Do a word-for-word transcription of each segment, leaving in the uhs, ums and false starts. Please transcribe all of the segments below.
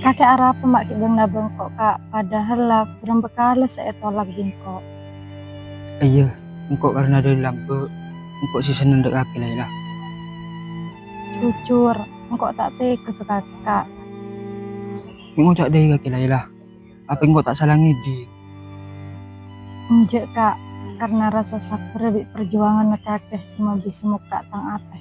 Kakè arapa ma' ghi' bân-labâng ko', Ka', padahal la bârâng bhâkalla sè ètolak bi' engko'. Iyâ, engko' karna dâri lambâ', engko' sè senneng dâ' kakè, Laila. Jujur, engko' ta' tega ka kakè, Ka'. Engko' ngoca' dâ' kakè, Laila. Apa engko' ta' sala ngèdhing? Enjâ', Ka', karna rassa sabbhârrâ bi' parjuwânganna kakè sè mabisa mokka' tang atè.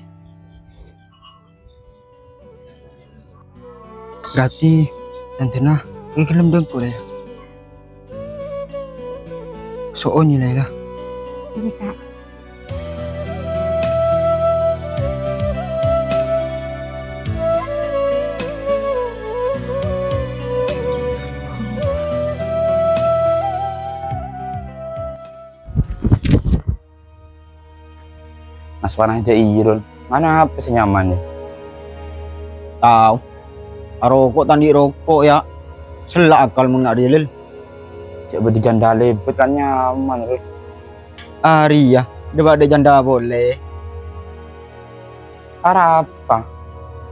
Berarti tandhâna kakè ghellem dâ' engko', Laila. So'on, yâ, Laila. Iyâ, Ka'. Asmana jâ' iyâ, Dul. Mano apa sè nyaman, yâ? Tao. Aroko' ta' andi' roko', yâ. Sella' akal mon nga' rèya, Lil. Jâ' bâdâ janda lèbât kan nyaman, Dul. Arèya, dâpa' dâ' janda polè. Arapa?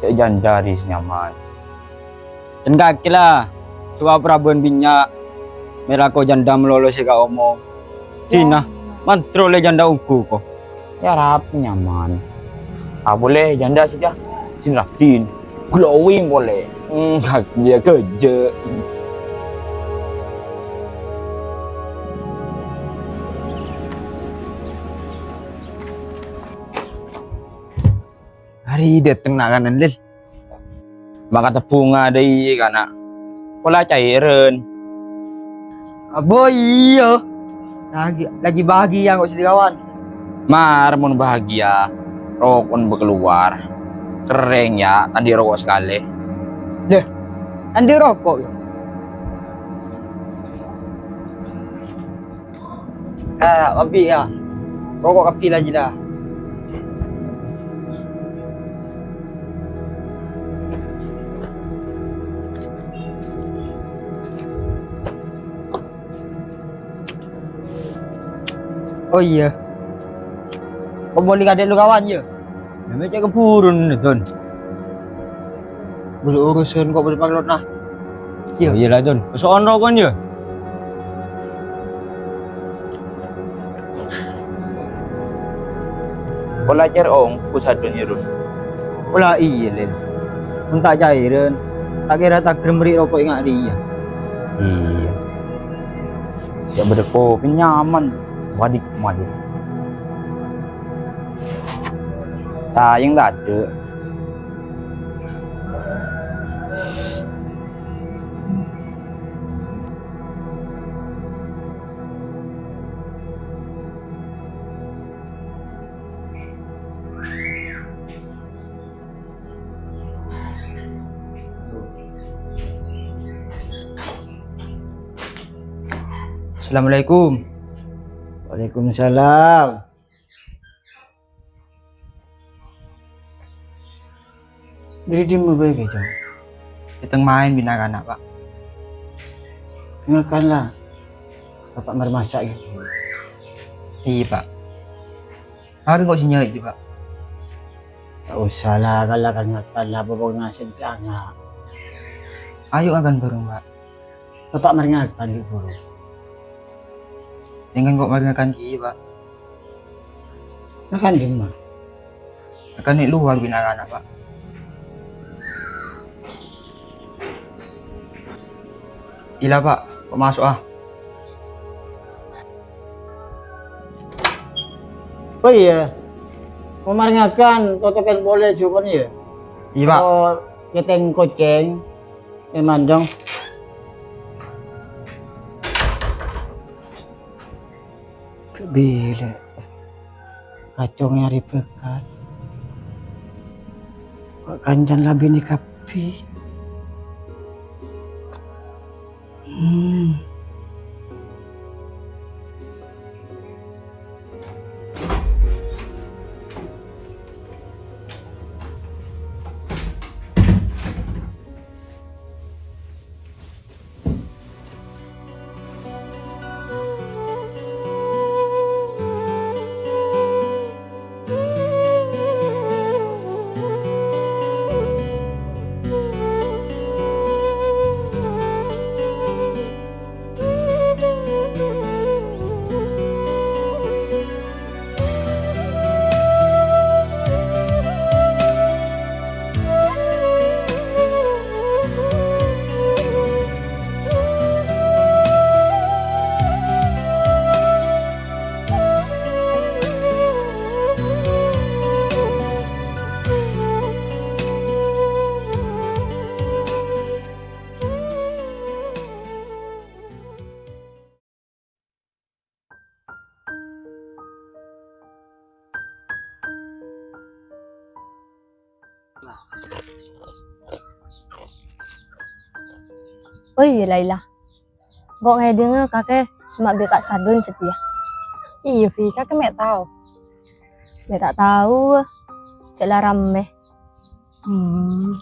Jâ' janda rèya sè nyaman. Cèn kakè la, sè pa-parabân bânnya', mè' lako janda malolo sè kaomong. Dina, mandhâr ollè janda ongghu, ko. Yâ, arapa nyaman. Apa polè janda sè jâ-, jin raddhin, glowing polè. Hmm, ghâjâ, ghâjâ. Arè dâteng na'-kana', Lil. Maka tebbhunga dâ' iyâ kana'. Pola caèrân. Abo iyâ. Lagi, lagi bahagia kok sè kawan. Mar mon bahagia, rokon bâ kalowar. Kerrèng yâ, ta' andi' roko' sakalè. Deh, ta' andi' roko', yâ. Ah, abi ya. Roko' kabbhi la jâ la. Oh iyâ. Kok molè kadhâ' lu kawan, yâ? Namanya cek keburu nih, Don. Bulu urusan kok bulu parlo nah. Iya. Oh, iya lah, Don. So'on roko'an, yâ? Pola cer onggu sadun, yâ, Don. Pola iya, Lel. Mun ta' caèrân, ta' kèra ta' ghârem ri' roko' enga' rèya. Iya. Ya, bâdâ kopi nyaman. Wadik, wadik. Sayang tadâ'. Assalamualaikum. Waalaikumsalam. Dâri dimma bhâi, Jhâng? Dâteng maèn bi' na'-kana', Pa'. Ngakan la. Bapa' marè masa' ghi. Iyâ, Pa'. Mara engko' sè nyajhi, Pa'. Ta' osa la, kala kan ngakan la, bapa' ngasè anga'. Ayo ngakan bhâreng, Pa'. Bapa' marè ngakan, yuk, buru. Èngghi engko' marè ngakan kèya, Pa'. Ngakan dimma? Ngakan è lowar bi' na'-kana', Pa'. Ila, Pa', kok maso', ah. Oh iya, mon marè ngakan, totopè polè jhughân, yâ? Iyâ, Pa'. Oh, ngètèng kocèng. È mandong. Bilâ kacong nyarè bhâkal. Kok kancana la binè kabbhi. Hmm. Oh iyâ, Laila. Engko' ngèdingngè kakè sè ma' bi' Ka' Sadun satèya. Iyâ, Fi, kakè mè' tao. Mè' ta' tao, cè' la rammè. Hmm.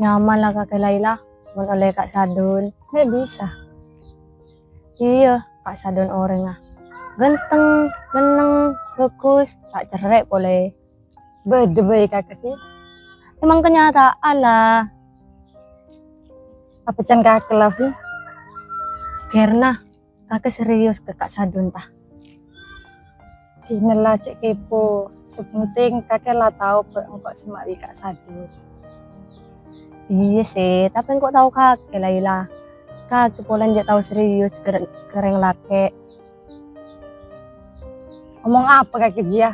Nyaman la kakè, Laila, mon ollè Ka' Sadun. Mè' bisa. Iyâ, Ka' Sadun orèngnga ghânteng, menneng, bhâghus, ta' cerrè' polè. Bâdâ bhâi kakè, Fi. Emang kenyataan la. Apa can kakè la, Fi? Karena kakè serius ka Ka' Sadun, ta? Dinella cè' kepo. Sè penting kakè la tao bâ' engko' sè ma' bi' Ka' Sadun. Iyâ sè, tapè engko' tao kakè, Laila. Kakè polana jhâ' tao serius ka, ka rèng lakè'. Omong apa kakè jiyâ?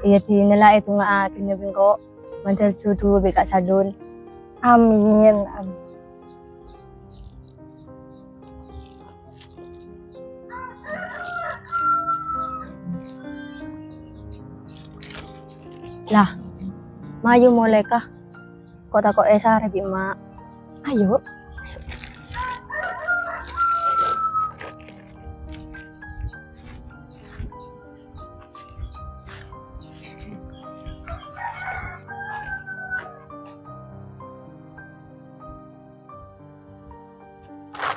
Iyâ, dinella èdunga'aghi bi' engko' mandhâr jhudhu bi' Ka' Sadun. Amin, amin. Lah, mayu molè, Ka'. Ko' tako' èsarè bi' emma'. Ayo.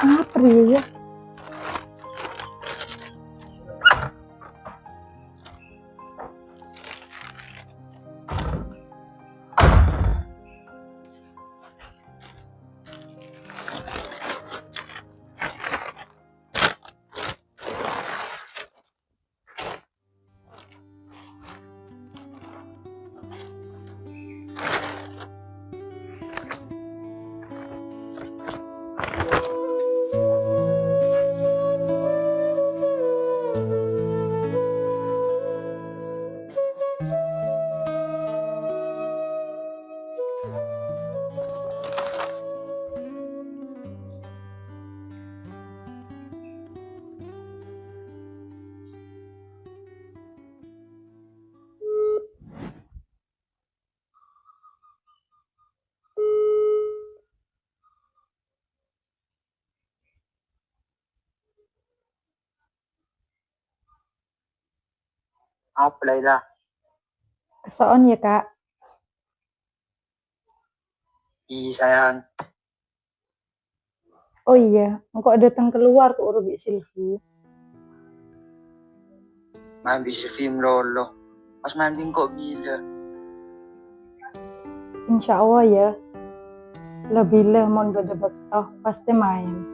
Apa ya? Apa, Laila? Keso'on ya, Kak. Ih, sayang. Oh iya, engko' dâteng kalowar ko' oro' bi' Silvi. Maèn bi' Silvi malolo. Pas maèn bi' engko' bilâ? Insya Allah ya. La bilâ mon bâdâ bâkto, pastè maèn.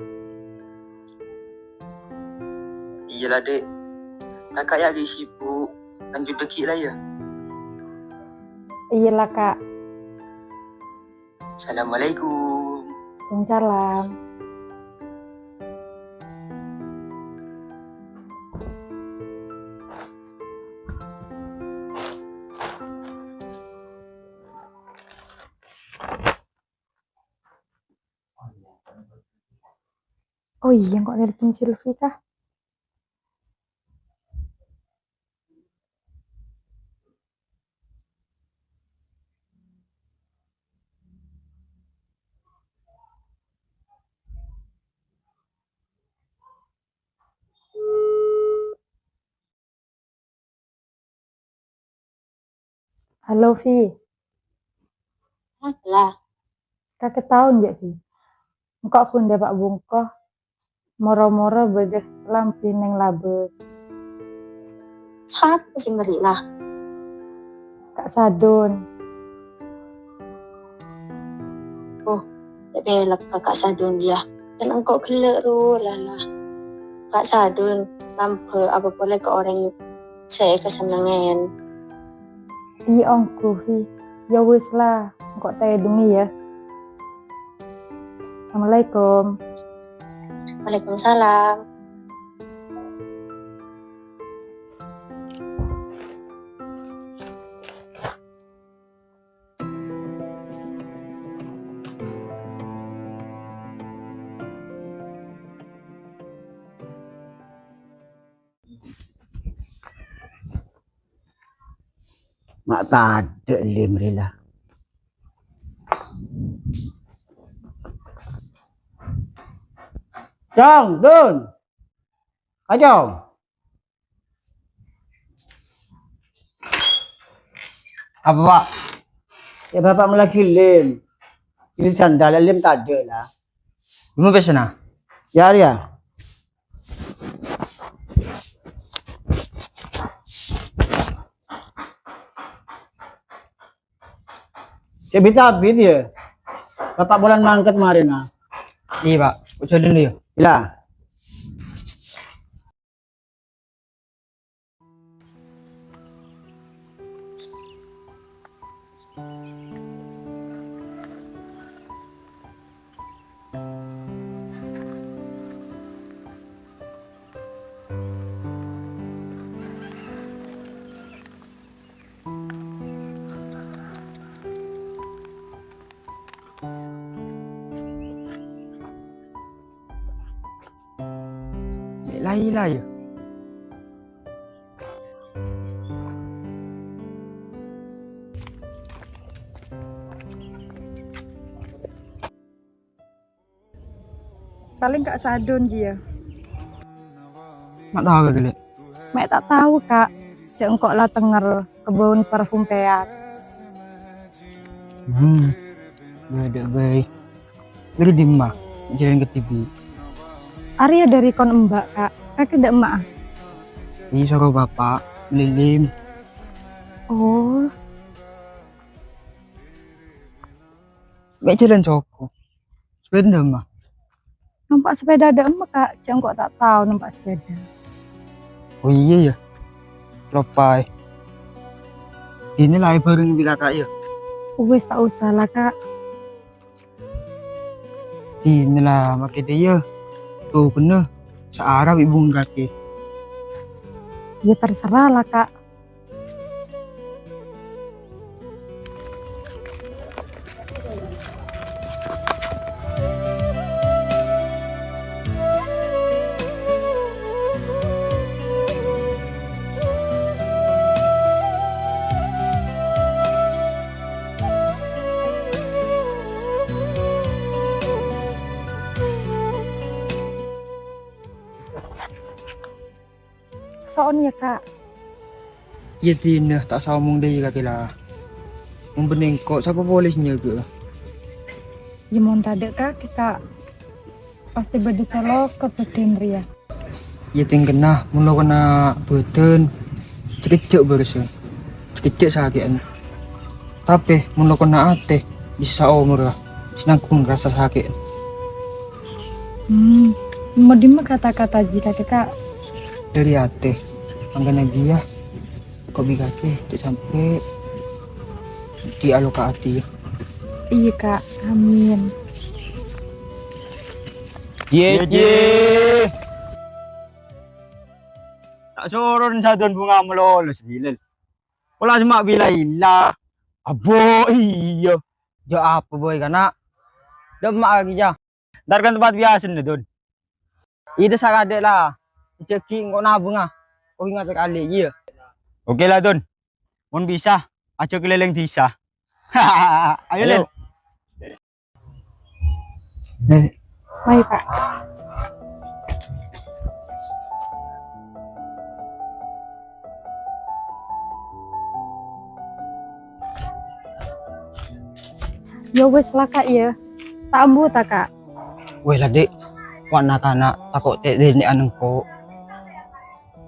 Iyâ la, Dek. Kakak ya lagi sibuk. Lanjut dâggi' la ya. Iyâ la, Kak. Assalamualaikum. Waalaikumsalam. Oh iya, kok nelpon Silvi kah? Halo, Vi. Halo. Kakè taon, jâ', Vi. Engko' ghun dâpa' bungko. Moro-moro bâdâ lambi neng labâ. Sapa sè marè la? Ka' Sadon. Oh, èpèlek ka Ka' Sadon, yâ. Kan engko' ghellâ' ro, lala. Ka' Sadon lambâ' apa polè ka orèng sè èkasennengngè. Iyâ, ongghu, Vi. Yâ wis, la. Engko' ta' èdungè, yâ. Assalamualaikum. Waalaikumsalam. Ma' tadâ' Lim rè la. Cong, Dun. Kacong. Apa, Pak? Ya, Bapak melagi Lim. Ini sandal Lim tadâ' la. Coma pèssèna. Ya, ya. Cè' bit-abit, ya. Bapak bulan mangkat kemarin, nah. Iyâ, Pak. Kok jhâlân dulu, ya? Iyâ. Mè' la-ila, ya. Palèng Ka' Sadun jiyâ. Ma' tao, Ka', ghellâ'? Mè' ta' tao, Ka'. Jhâ' engko' la tengnger kebun parfum pèyak. Hmm. Bâdâ bhâi. Dâri dimma? Jhâlân kadhibi'. Arèya dâri kon emba', Ka'. Kakè dâ' emma'a? Èsoro bapa' mellè Lim. Oh. Mè' jhâlân soko. Sepèda, Ma? Nompa' sepèda dâ' emma, Ka'. Jhâ' engko' ta' tao nompa' sepèda. Oh, iyâ, yâ. Loppaè. Dinah la èbhâreng bi' Kaka', yâ? Wis, ta' osa la, Ka'. Dinah la makè dâ' iyâ. Tobânna saara bi' bhunga kakè. Yâ, terserah la, Ka'. So'on, yâ, Ka'. Yâ, dinah, ta' osa omong dâ' iyâ kakè la. Mon bânnè engko', sapa polè sè nyagâ'â? Yâ, mon tadâ' kakè, Ka', pastè bâdâ sè loka bâdân rèya. Yâ, tèngkana, mon lokana bâdân, sakejjhâ' bârâssa, sakejjhâ' sakè'na. Tapè mon lokana atè, bisa saomorra sè nangghung rassa sakè'. Hmm, ma-dimma kata-kata jiyâ kakè, Ka'? Dâri atè, mangkana ghiyâ, ko' bi' kakè jhâ' sampè' dâddhi aloka atè, yâ. Iyâ, Ka'. Amin. Yè, yè. Ta' soro sadun bhunga malolo, Lil. Pola semma' bi' la-ila. Abbo, iyâ. Jhâ' apa, Boy, kana'? Dâ' emma' ghiyâ. Entar ka tempat biyasana, Dun. Iyâ, dâ' sakadâ' la. Jhâ' ghi' engko' nabunga. Ko' ingat sakalè, iyâ. Oke la, Dun. Mon bisa, ajhâk kalèlèng dhisa. Ayo, Lil. Eh. Mari, Pak. Ya wis la, Kak, ya. Ta' ambu ta', Kak? Weh la, Dik. Wa' na'-kana' tako' tè'-dènè'an engko'.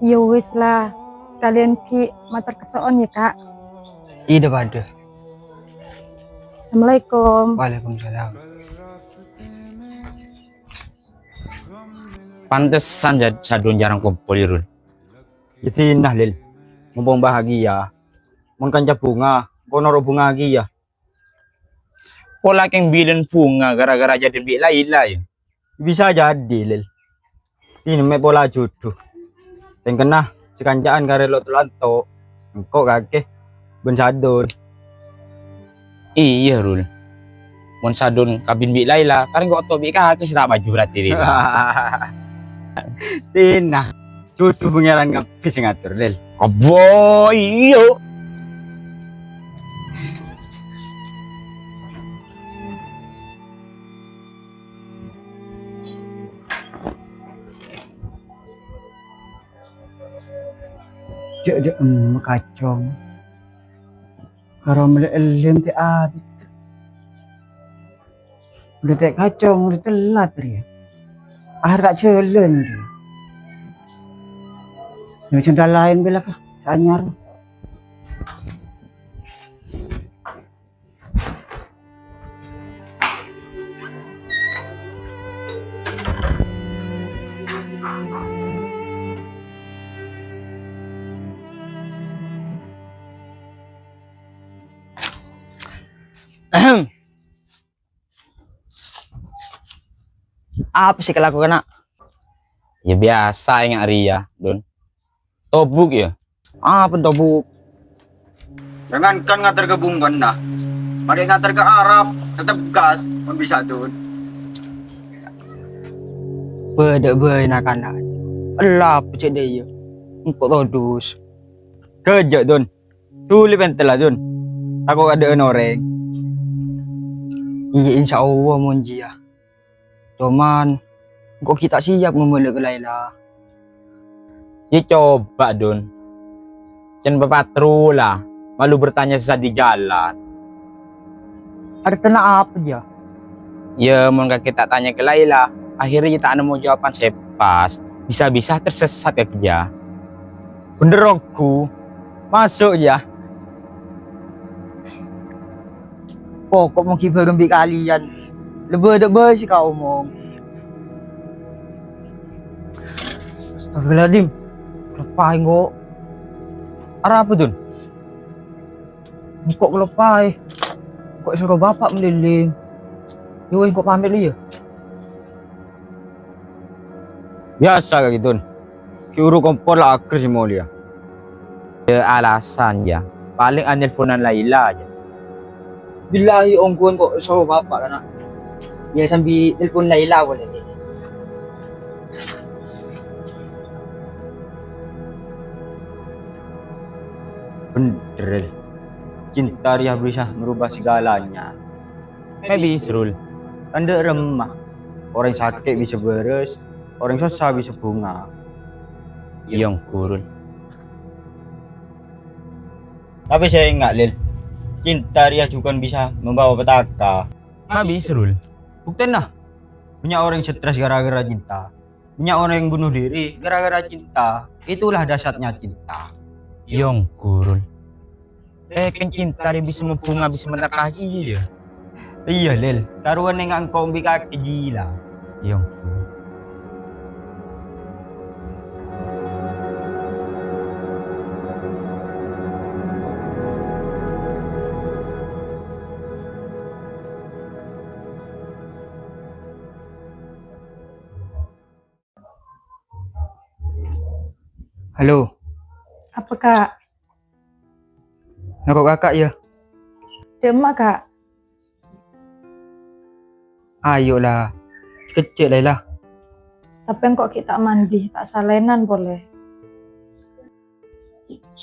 Ya wis la, sakalèyan ghi' mator kaso'on ya, Kak. Iyâ, dâ-padâ. Assalamualaikum. Waalaikumsalam. Pantesan jâ-, sadun jhârâng kompol, yâ, Rul. Yâ, dinah, Lil. Mompong bahagia. Mon kanca bhunga, engko' noro' bhunga ghiyâ. Pola kèng bilân bhunga ghârâ-ghârâ jhâdhân bi' Laila, yâ? Bisa jadi, Lil. Dinah mè' pola jhudhu. Tèngkana sè kanca'an karè lo'-, lanto', engko' kakè bân sadun. Iyâ, Rul. Mon sadun kabin bi' Laila, karè engko' to bi' kakè sè ta' maju berarti, Lil. Dinah, jhudhu Pangèran kabbhi sè ngator, Lil. Abbo, iyâ. Jhâ' dâ'emma kacong. Karo mellè ellèn tè abit. Udah tè' kacong, udah telat rèya. Akhèr ta' jhâlân rèya. Neng sandal laèn bhâi la, Ka', sè anyar. Apa sè èkalako, Ka'? Yâ, biyasa enga' rèya, Dun. Tobuk, yâ? Apa tobuk? Jangankan ngater ka bungkona, makkè ngater ka Arab, tetep gas, mon bisa, Dun. Bâdâ bhâi na'-kana'. Ella apa cè' dâ' iyâ? Engko' todus. Ghâjâ', Dun. Dhuli pèntel la, Dun. Tako' adâ'ân orèng. Iyâ, insya Allah, mon jiyâ. Coman, engko' ghi' ta' siap ngabâlâ ka Laila. Yâ, coba, Dun. Cèn papatrolla, malu bertanya sesat di jalan. Artèna apa, jiyâ? Yâ, mon kakè ta' tanya ka Laila, akhirnya ta' nemmo jawaban sè pas. Bisa-bisa tersesat kakè, jiyâ. Bhender ongghu. Maso', jiyâ. Pokok mon ghi' bhâreng bi' kalian, lebbi ta' bâi sè kaomong. Astagfirullahaladzim. Kaloppaè engko'. Arapa, Dun? Engko' kaloppaè. Engko' èsoro bapa' mellèlèng. Yowes, engko' pamèt, yâ. Biyasa ka'dinto. Ghi' buru kompor la aghâr sè molèya. Yâ, alasan, yâ. Palèng anelponan Laila, yâ. Billahi, ongghuwân ko' soro bapa', kana'. Yâ, sambi nelpon Laila polè. Bhender, Lèl. Cinta rèya bisa merubah segalanya. Mè' bisa, Rul. Kan dâ' remma. Orèng sakè' bisa bârâs, orèng sossa bisa bhunga. Iyâ, ongghu, Rul. Tapè sènga', Lèl. Cinta rèya jhughân bisa membawa petaka. Mè' bisa, Rul. Buktèna, bânnya' orèng stres gara-gara cinta. Bânnya' orèng bunuh diri gara-gara cinta. Itulah dahsyatnya cinta. Iyâ, ongghu, Rul. Eh, kan cinta rèya bisa membhunga, bisa mentakahi, yâ? Iyâ, Lèl. Karowan nèng engko' bi' kakè jiyâ la. Iyâ, ongghu. Halo. Apa, Ka'? Nako' kaka', yâ? Dâ' emma, Ka'? Ayo la. Kècè' la, la. Tapè engko' ghi' ta' mandi, ta' salaènan polè.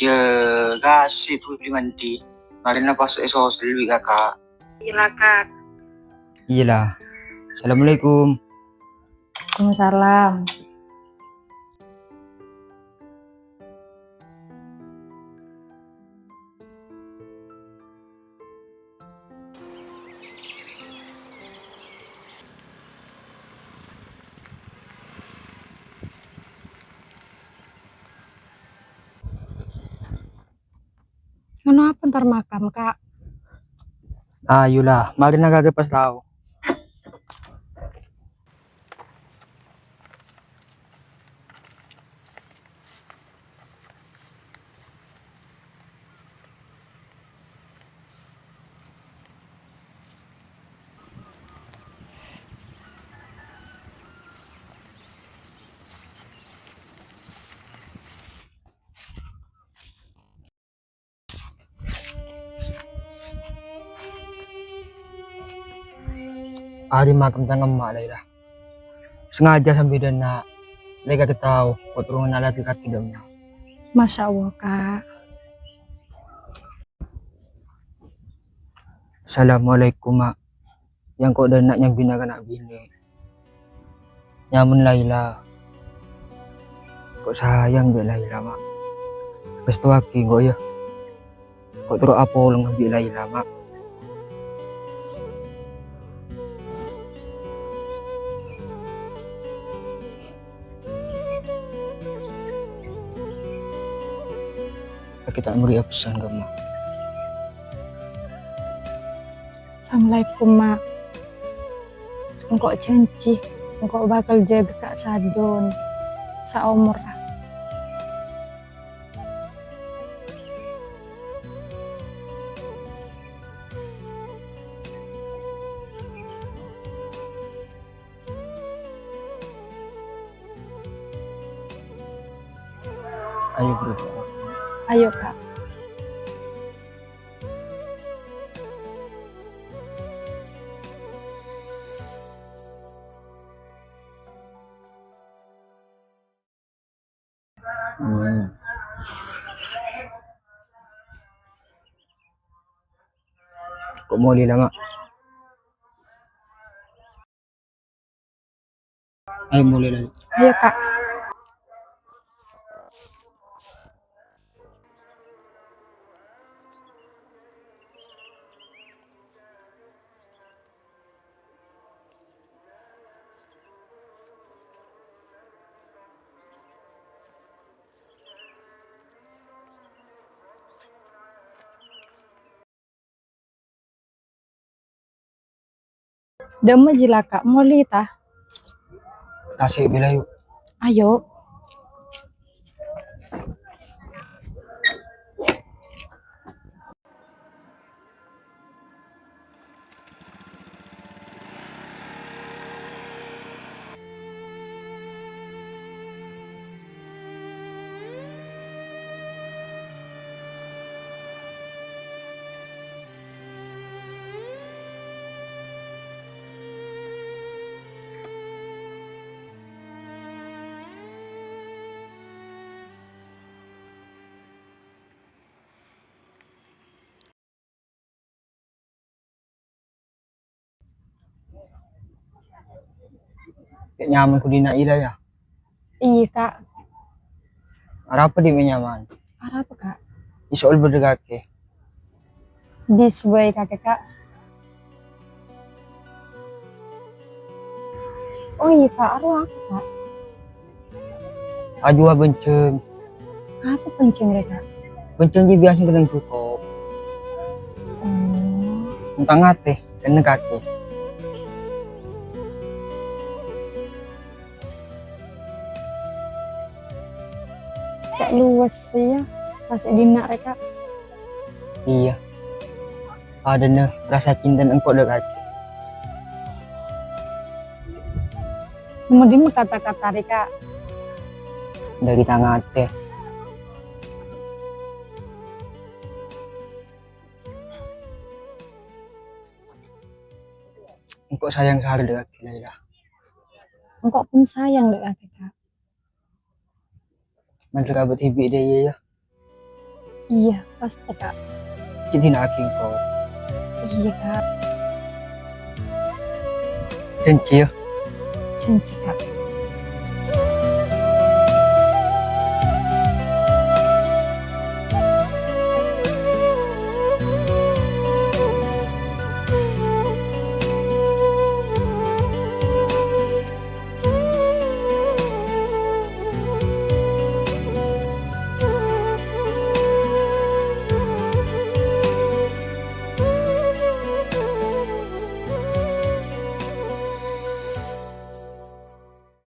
Yâ, kasè dhuli mandi. Marèna pas èsosol bi' kaka'. Iyâ la, Ka'. Iyâ la. Assalamualaikum. Waalaikumsalam. Ngono apa entar makam, Ka'? Ayo la, marèna kakè pas lao. Arè makam tang emma' la, iyâ. Sengaja sambi dâ' enna' lè kakè tao, ko' toronanna lakè kakè dâ' emma'. Masya Allah, Ka'. Assalamualaikum, Ma'. Yâ engko' dâ' enna' nyambina kana' binè'. Nyamana Laila. Ko' sayang bi' Laila, Ma'. Rèstowaghi engko', yâ. Engko' terro apolong bi' Laila, Ma'. Kakè ta' mèrri'â pèssèna, Ma'. Assalamualaikum, Ma'. Engko' jhânjhi, engko' bhâkal jâgâ ka' Sadon saomorra. Ayo, Bro. Ayo, Kak. Hmm. Ko' molè la, Ma'. Ayo molè la. Ayo, Kak. Dâ'emma jiyâ la, Kak, molè ta? Tasè' bilâ, yu. Ayo. Cè' nyaman ko' dinna' ila, yâ? Iyâ, Kak. Arapa dhi' mè' nyaman? Arapa, Kak? Iso'ol bâdâ kakè. Bis bhâi kakè, Kak. Oh iyâ, Kak, arowa apa, Kak? Ajuwâ bânjhâng. Apa bânjhâng rè, Kak? Bânjhâng jiyâ biyasa kennèng jhuko'. Oh. Entang atè, kennèng kakè. Cè' luwes, iyâ, pas è dinna' rè, Kak. Iyâ. Padâna rasa cintana engko' dâ' kakè. Nemmo dimma kata-kata rè, Kak? Dâri tang atè. Engko' sayang sarè dâ' kakè, Laila. Engko' pon sayang dâ' kakè, Kak. Mandhâr abâ' dhibi' dâ' iyâ, yâ? Iyâ, pastè, Kak. Cè' dina'aghi engko'. Iyâ, Kak. Jhânjhi, yâ? Jhânjhi, Kak.